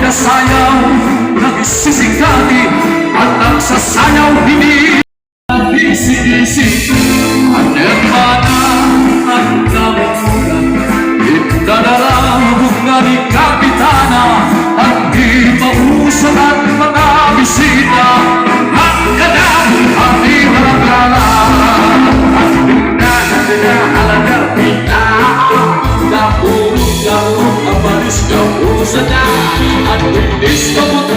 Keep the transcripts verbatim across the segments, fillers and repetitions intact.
Sayaw, nagsisikati, at nagsasayaw, hindi. Isi-isi, an hermana, an namuna, itadara, bunga ni Kapitana, an di mausakan mga bisita, an kadamo, an di malagala, an duna, an duna, halaga, pita, dapurok, dapurok, kapanis, kapusa na, an bilis, kabuta,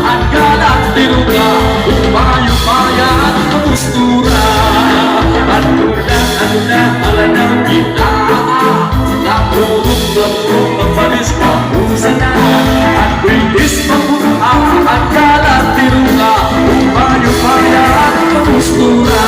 an galat, tiruga, umayo, paya, an kamustura, an duna, an duna, halaga, pita, dapurok, dapurok, kapanis, kapusa na, an bilis, kabuta, an galat, tiruga, umayo, paya, an kamustura.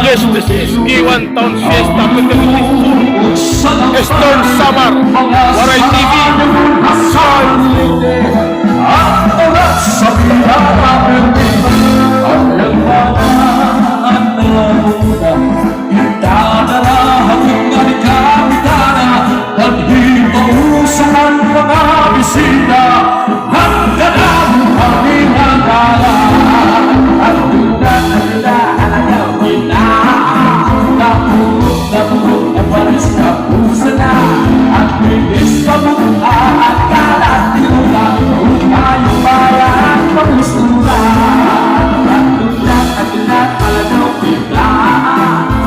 Yes, this is Iwan Town Fiesta twenty twenty-two, Eastern Samar, Waray T V. Soy. Itadara ha bunga ni Kapitana, an di mausakan mga bisita, an kadamo, an di malagala, an duna, an duna, an duna, dapurok, dapurok, kapanis, kapusa na, an bilis, kabuta, an galat, tiruga, umayo, paya, an kamustura, an duna, an duna, an duna,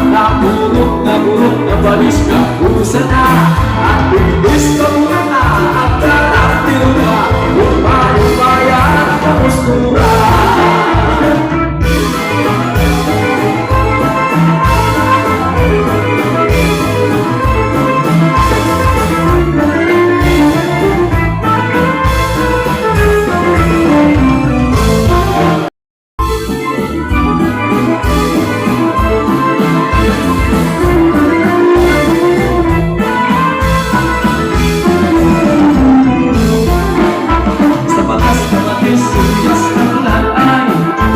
Dapurok, dapurok, kapanis, kapusa na, an bilis, kabuta na, an galat, tiruga, umayo, paya, an kamustura. Sa batas kamatis, sibuyas, tanglad ay.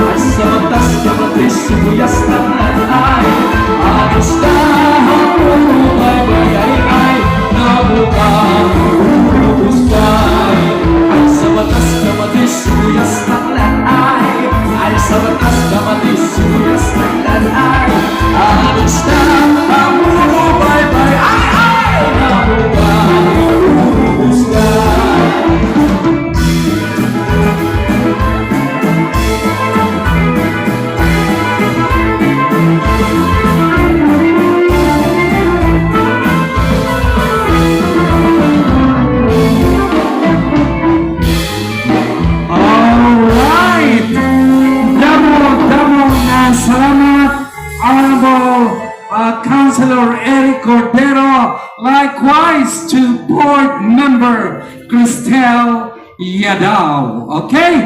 Ay, sa batas kamatis, sibuyas, tanglad ay. Alis ka, hapon, baybay, ay, ay. Nabuka, urubos, ay. Ay, sa batas kamatis, sibuyas, tanglad ay. Ay, sa batas kamatis, sibuyas, tanglad ay. Alis na, namuro, baybay, ay, ay, nabuka, urubos na. All right. Damo, damo nga salamat, Honorable, uh, Councilor Eric Cordero. Likewise to Board Member Cristel Yadaw. Okay?